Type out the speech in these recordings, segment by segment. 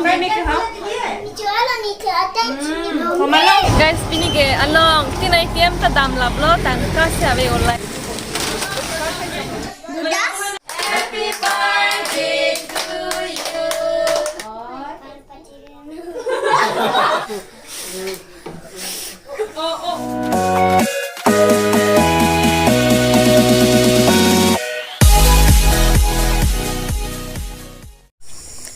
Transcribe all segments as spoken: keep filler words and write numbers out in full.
Guys, pini ke along tin item ta damlaplo, tangka si ave olai. Happy birthday to you.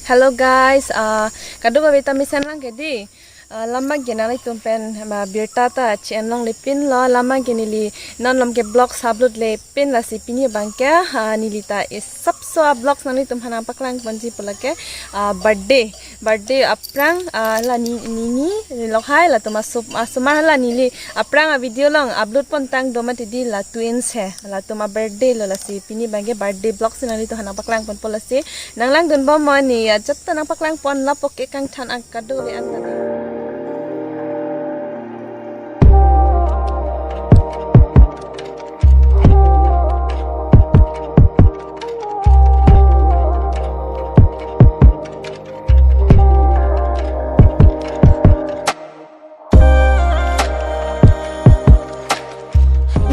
Hello guys, uh, kadokave ta mesenlang ke dei. Uh, lam abang ke nanglitum pen ma birta ta che-en longlepinlo, lam abang ke neli non malom ke vlogs upload lepin, lasi pini abang ke, uh, neli ta isapso a-vlogs nanglitum aphan nangpaklang ponji pu lake, uh, birthday, birthday aphrang, uh, la ni, nini, nilok hai, latum aso, asomar hala neli aphrang a-video along upload pontang do mati dei, la twins he, latum a-birthday lo, lasi pini abang ke birthday vlogs si nanglitum aphan nangpaklang ponpo, lasi nanglangdunbom mo, ne ajat ta nangpaklang pon lapu ke kangthan akado le anta dei.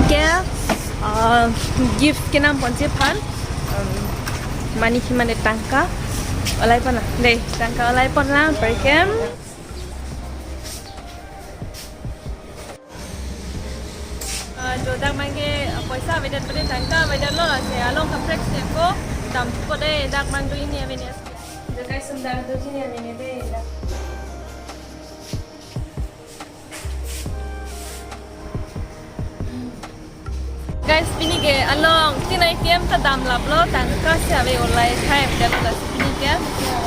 Ke, uh, gift kenam ponji aphan, um, mani ki mane tangka olai pon na. Dei, tangka olai pon na, perkem. Uh, jo dak abang ke, uh, poisa avedet, pade tangka avedetlo, lasi along kaprek si ako dampo dei, dak abang do ini aveni. Jo guys, sum dak do ini aveni dei, dak. Guys, pini ke along tin item ta damlaplo, tangka si ave olai time dalo, lasi pini ke,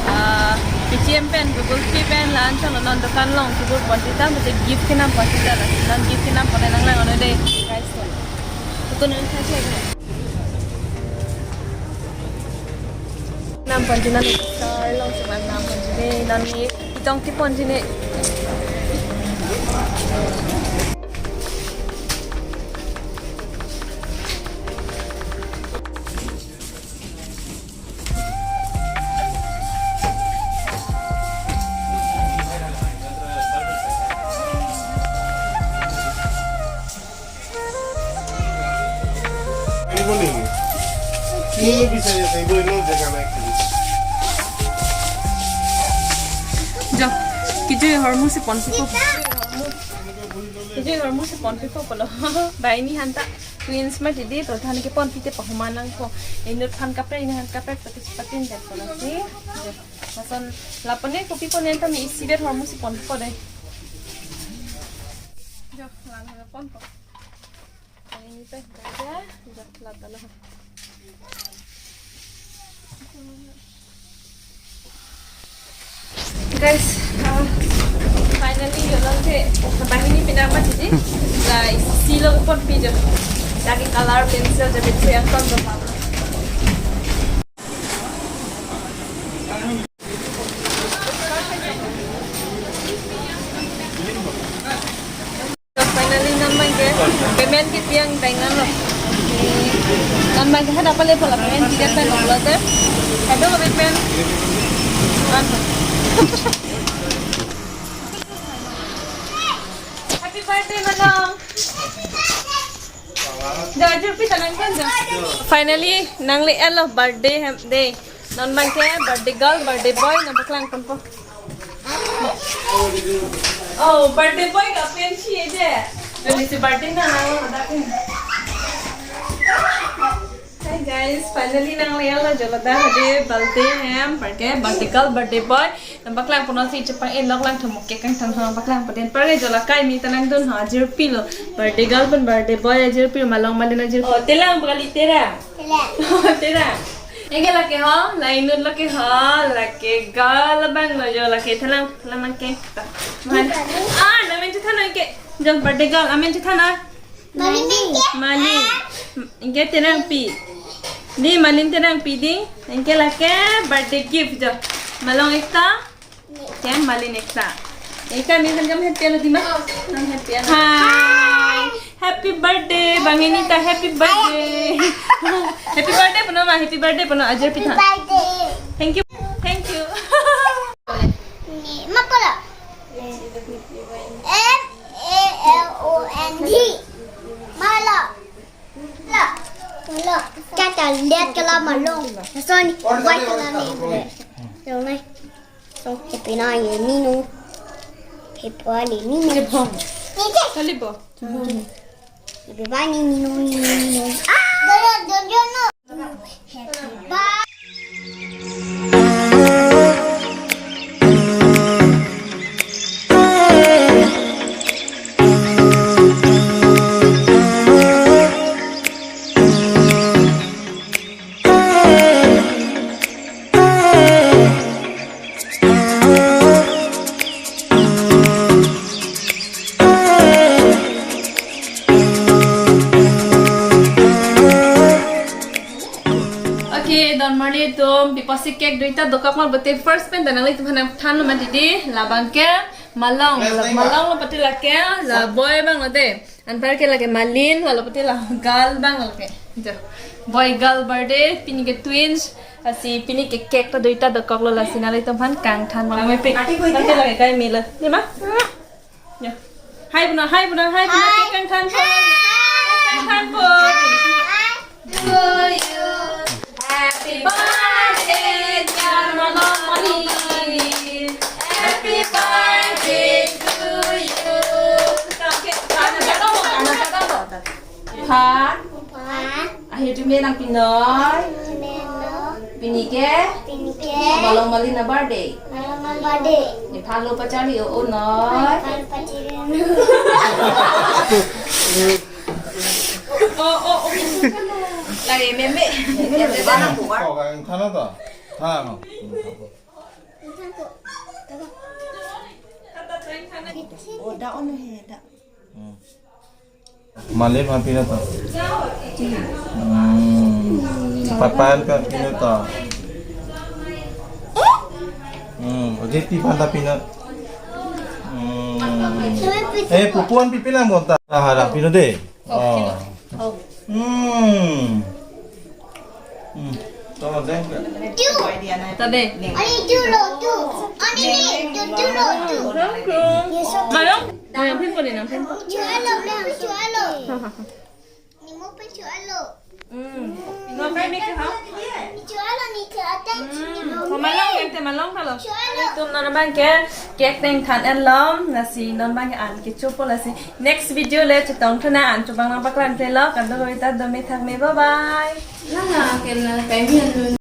ah, Paytm pen, Google Pay pen, la-an chalo non dukan along kebur ponji ta, mate gift kenam ponji ta, lasi non gift kenam pon nanglang ano dei guys. Itu nang kasih. Nam ponji, non star along seman nam ponji dei, non ni itong ti ponji ne. Jo, kejui ahormu si ponpipo. Kejui ahormu si ponpipo pulo. Banghini aphan ta twins mati dei, to than ke ponpite pahuma nangpo. Inut aphan kaprek, inut aphan kaprek, patis patin jat pulo si. Jo, lason lapu ne kopi pon, enta me isivet ahormu si ponpo dei. Jo, lang hana ponpo. Ini teh, aja, udah telat dah lah. Guys, uh, finally, jo lang ke, banghini pinama sini, la isi lo ponpi jo. Dari color pencil, jadi itu yang tonton apa. Finally, non abang ke payment kepi-ang dai nanglo. Non abang ke hada pale pala payment tidak pen lo te. Kadokave pen. Happy birthday, Malong. Jo, ajirpi ta nangkon jo. Finally, nangle-etlo birthday hem dei. Non abang ke birthday girl, birthday boy, nangpaklang ponpo. Oh, birthday boy ka pensi aja. Jadi si birthday na nang ada pun. Hi guys, finally nangle-etlo jo ladak hade birthday hem, birthday, birthday girl, birthday boy. Nangpaklang pon si chepang-e lok lang thomok ke kangthan ho, nangpaklang pon den. Pare jo la kai mi ta nangdun ho, ajirpilo. Birthday girl pen birthday boy ajirpilo, Malong Malin ajirpi. Oh, Terang, bali Terang. Terang. Oh, Terang. Anke lake ho, la inut lake ho, lake girl abang lo jo, lake Terang, la nang ke. Ta. Man. Ah, namen chethan anke. Jo birthday girl, amen chethan a. Malin. Malin. Anke Terangpi. Dei, Malin Terangpi dei. Anke lake birthday gift jo. Malong ekta. Kem Malin ekta. Ekta mi kan jam happy lo dei ma. Nang happy lo. Hi. Happy birthday. Banghini ta happy birthday. Happy birthday puno ma, happy birthday puno, ajirpi ta. Happy birthday. Thank you. Thank you. Red color malong. Lason white color ni. Lason ni. So, happy na ye ni no. Happy ni ni no. Kalibok. Ni je. Kalibok. Happy ba ni ni no ni ni no. Ah! Don't, don't, don't, no. Happy ba. Okay, don marli atum, pi apotsi cake duita dokok ma pulote first pen ta nanglitum aphan nangthanlo mati dei, labang ke malong, malong lo pulote lake, la boy abang lo dei. Anparke lake malin, lapulote la girl abang lake. Jo. Boy girl birthday, pini ke twins, lasi pini ke cake ta duita dokoklo, lasi nanglitum aphan kangthan abang mepik. Lake lake kai mila. Ni ma? Jo. Hi puna, hi puna, hi puna, cake kangthanpo. Cake kangthanpo. To you. Happy birthday, dear Malongmali. Happy birthday to you. Pha. Pha. Ahi jume nangpinoi. Jume no. Pini ke? Pini ke? Malongmali na birthday. Malongmali birthday. Nephan lo pacharli o noi. Nephan pacharli o noi. Oh, oh, oh. Lagi meme. Kok ang thana to? Thana. Oh, da on he, da. Hmm. Malin aphan pino to. Hmm. Papan aphan pino to. Hmm. Oje pi aphan ta pino. Hmm. Eh, pupu an pipi lang bonta. Ah, ada pino dei. Oh. Hmm. Hmm. Tama deng. Two. Tade. Ani two lo, two. Ani ni, two, two lo, two. Malong. Malong pin po ni, nang pin po. Chualo, chualo. Ni mo pe chualo. Hmm. Ni mo pe mi ke ha? Ni chualo ni ke attack. Hmm. Malong kan te malong kalo. Chualo. Tum non abang ke cake teng than en lom, lasi non abang ke an kechopo, lasi next video le chetongthu nang, an chobang nangpaklangtelo, kado kavita domi thakme, bye bye. Na na ke na time yan.